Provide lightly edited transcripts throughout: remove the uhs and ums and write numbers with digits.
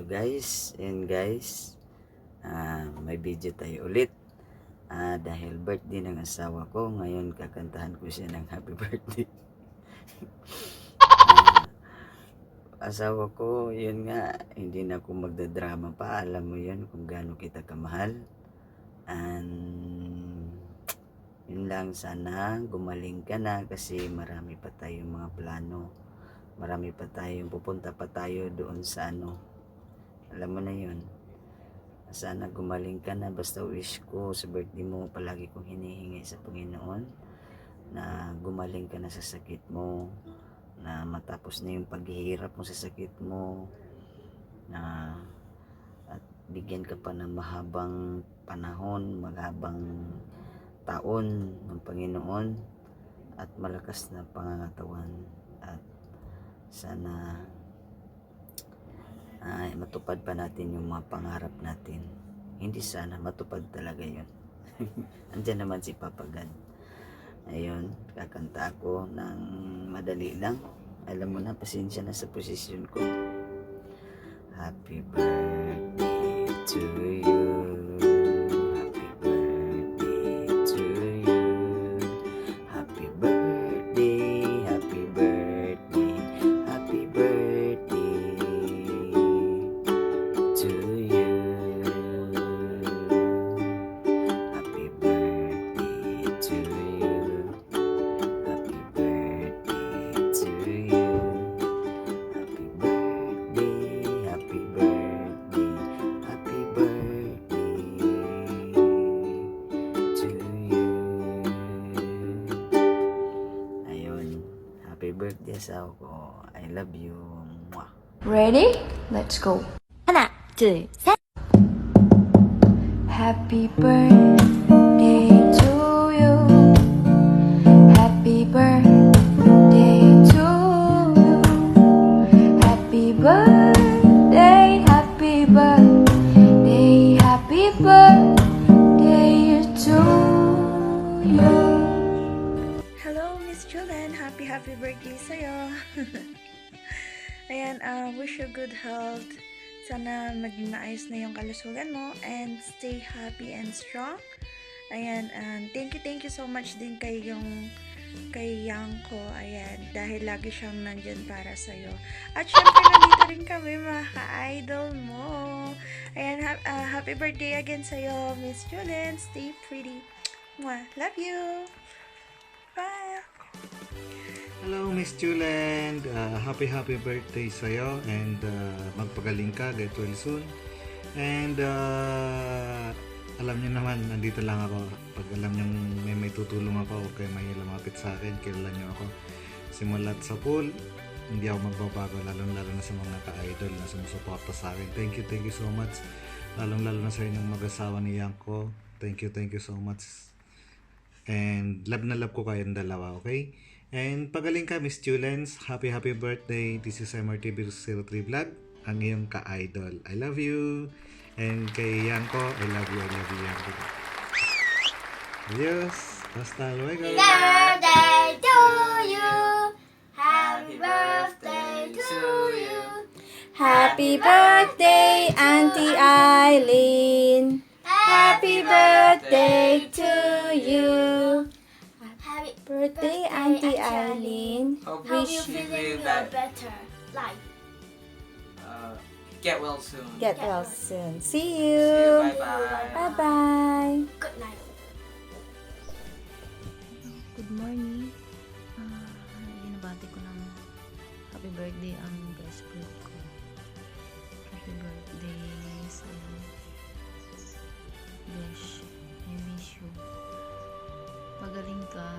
guys, and guys, may video tayo ulit. Dahil birthday ng asawa ko, ngayon kakantahan ko siya ng happy birthday. Asawa ko, yun nga, hindi na ako magdadrama pa. Alam mo yun kung gaano kita kamahal. And yun lang, sana gumaling ka na kasi marami pa tayong mga plano. Marami pa tayong pupunta pa tayo doon sa alam mo na yun. Sana gumaling ka na. Basta wish ko sa birthday mo, palagi kong hinihingi sa Panginoon na gumaling ka na sa sakit mo, na matapos na yung paghihirap mo sa sakit mo, na at bigyan ka pa ng mahabang panahon, mahabang taon ng Panginoon, at malakas na pangangatawan. At sana matupad pa natin yung mga pangarap natin. Hindi sana, matupad talaga yun. Andyan naman si Papa God. Ayun, kakanta ako ng madali lang. Alam mo na, pasensya na sa posisyon ko. Happy birthday to you. Happy birthday to you. Happy birthday, happy birthday, happy birthday to you. Happy birthday to you. Happy birthday to you. Happy birthday, happy birthday, happy birthday to you. Ayun, happy birthday asawa ko. I love you. Mwah. Ready? Let's go. 하나, 둘, 셋. Happy birthday to you. Happy birthday to you. Happy birthday, happy birthday, happy birthday to you. Hello, Miss Julen. Happy birthday sa'yo. Ayan, wish you good health. Sana maging maayos na yung kalusugan mo and stay happy and strong. Ayan, and thank you so much din kay Yang ko. Ayan, dahil lagi siyang nandyan para sa'yo. At syempre, nandito rin kami, mga ka-idol mo. Ayan, happy birthday again sa'yo, Miss Julen. Stay pretty. Mwah. Love you. Bye. Hello, Miss Juland. Happy birthday sa'yo, and magpagaling ka, get well soon. And alam niyo naman, nandito lang ako. Pag alam niyo may tutulong ako o kaya may lumapit sa akin, kilala niyo ako. Simulat sa pool, hindi ako magbabago, lalong na sa mga ka-idol na sumusuporta sa akin. Thank you so much. Lalong na sa inyong mag-asawa ni Yanko. Thank you so much. And love na love ko kayong dalawa, okay? And pagaling ka, Miss Julens. Happy birthday. This is MRTV03 Vlog, ang iyong ka-idol. I love you. And kay Yanko, I love you, Yanko. Adios. Hasta luego. Birthday to you. Happy birthday to you. Happy birthday, Auntie Eileen. Happy birthday to you. Happy Birthday, Auntie Eileen. Hope How you you feeling feel your that better life? get well soon. Get well soon. See See you. you. Bye-bye. Bye-bye. Good night. Good morning. Binabati ko ng happy birthday ang best friend ko. Happy birthday sa'yo. Besh, I miss you. Pagaling ka.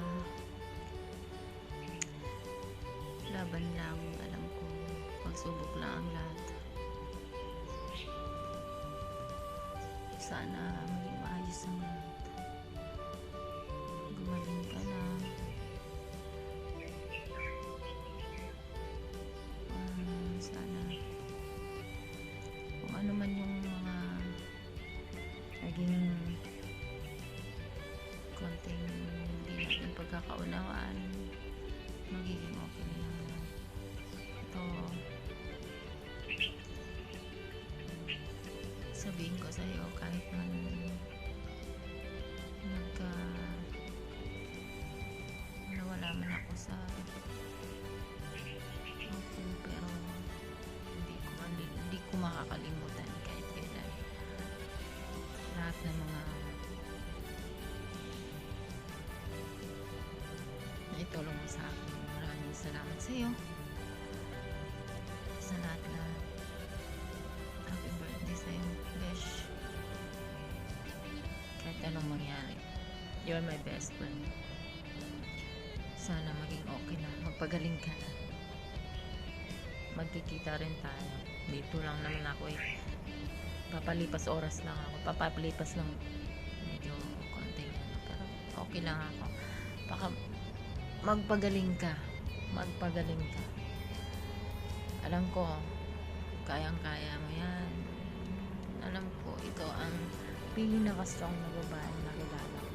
Laban lang, alam ko. Pagsubok lang ang lahat. Sana maging maayos ang lahat. Gumaling ka na. Sana kung ano man yung mga naging konting hindi natin pagkakaunawaan, magiging okay na lang. Ito, sa ako, pero hindi ko makakalimutan kahit kailan lahat ng mga naitulong mo sa akin. Maraming salamat sa iyo sa lahat. Happy birthday sa iyo, Besh. Kahit anong mangyari, you're my best friend. Sana maging okay na, magpagaling ka na. Magkikita rin tayo. Dito lang naman ako eh. Papalipas oras lang ako. Papalipas lang medyo konting ano. Pero okay lang ako. Baka magpagaling ka. Magpagaling ka. Alam ko, kayang-kaya mo yan. Alam ko, ikaw ang pinaka-strong na babae na kilala ko.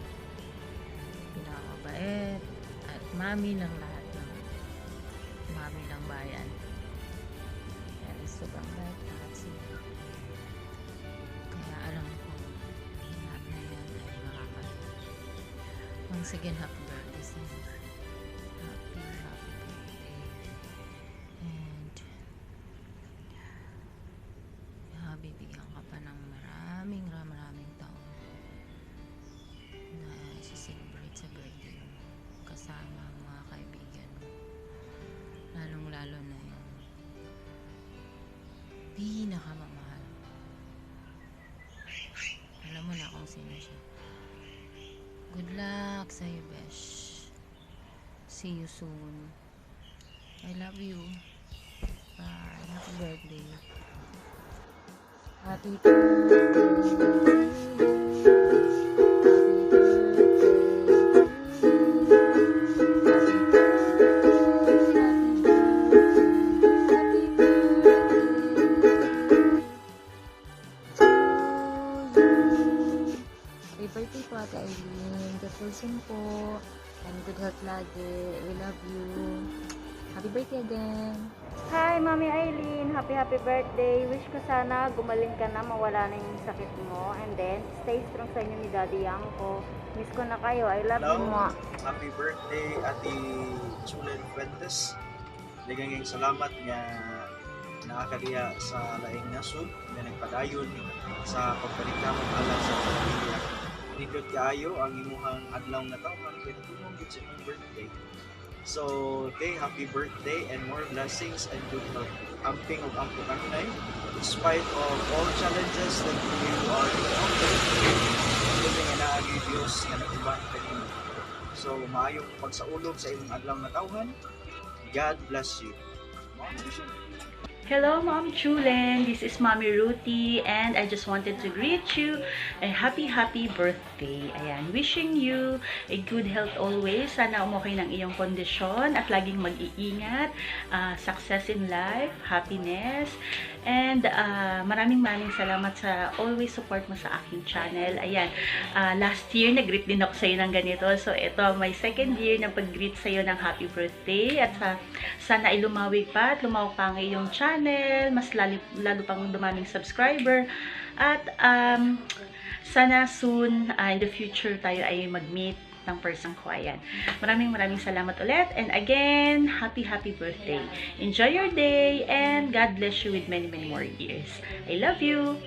Pinakabait at mami ng lahat ng mami ng bayan. Kaya sobrang bait lahat siya. Kaya alam ko, lahat na yan ay makakaya. Once again, happy birthday sa iyo. Happy birthday. And bibigyan ka pa ng maraming taon na celebrate sa birthday mo kasama ang mga kaibigan mo, lalong lalo na yung pinakamamahal. Alam mo na kung sino siya. Good luck sa'yo, Besh. See you soon. I love you. Bye. Happy birthday. Happy birthday po, Ate Eileen. Kasulsin po. And good health lagi. We love you. Happy birthday again. Hi, Mami Eileen. Happy birthday. Wish ko sana gumaling ka na, mawala na yung sakit mo. And then, stay strong sa inyo ni Daddy Yanko. Miss ko na kayo. I love you mo. Happy birthday, Ate Chulen Fuentes. Daghang salamat nga nakakadiya sa laing nasod na nagpadayon sa pagpaligtamong alam sa pamilya. Likod kaayo ang imuhang adlaw na taon kaya tumong gid sa imong birthday. So, okay, happy birthday and more blessings and good health. Amping og ampo kanunay, in spite of all challenges that you are encountering, kung nga naagi Diyos nga nag-uban kanimo. So, maayong pagsaulog sa imong adlaw na tawhan. God bless you. Hello, Mom Chulen. This is Mommy Ruthie, and I just wanted to greet you a happy birthday. Ayan, wishing you a good health always. Sana umokay ng iyong kondisyon at laging mag-iingat. Success in life, happiness, and maraming salamat sa always support mo sa aking channel. Ayan, last year nag-greet din ako sa'yo ng ganito. So, ito, my second year na pag-greet sa'yo ng happy birthday. At sana ay lumawig pa at lumawag pa ang iyong channel. Mas lalo pang dumaming subscriber. At sana soon, in the future, tayo ay mag-meet ng person ko. Ayan. Maraming salamat ulit. And again, happy birthday. Enjoy your day and God bless you with many more years. I love you.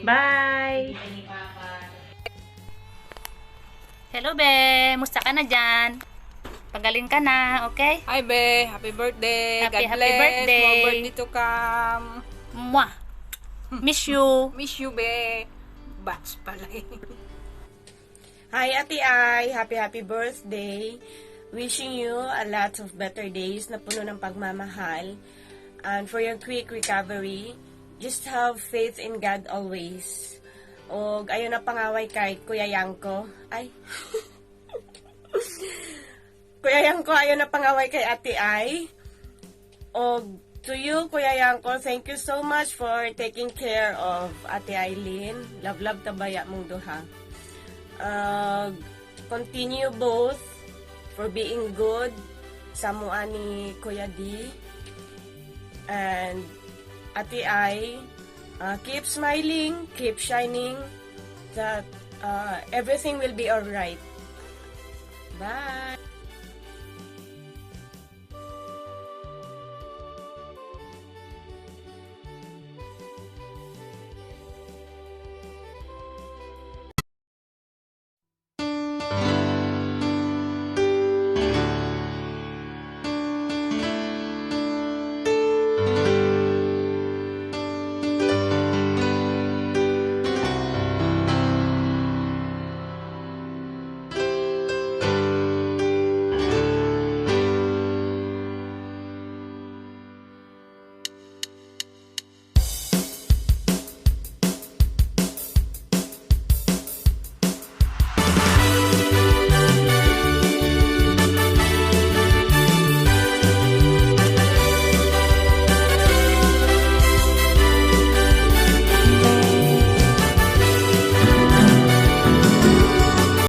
Bye! Hello, Be. Musta ka na dyan? Pagaling ka na, okay? Hi, Be. Happy birthday. Happy God bless. birthday. More birthday to come. Mwah! Miss you. Miss you, Be. Batch pala eh. Hi, Ate Ai. Happy birthday. Wishing you a lot of better days na puno ng pagmamahal. And for your quick recovery, just have faith in God always. O ayaw na pangaway kay Kuya Yanko. Ay. Kuya Yanko, ayaw na pangaway kay Ate Ai. O to you, Kuya Yanko, thank you so much for taking care of Ate Eileen. Love tabaya mong duha. Continue both for being good sa mua ni Kuya D. And Ate Ai, keep smiling, keep shining, that everything will be alright. Bye!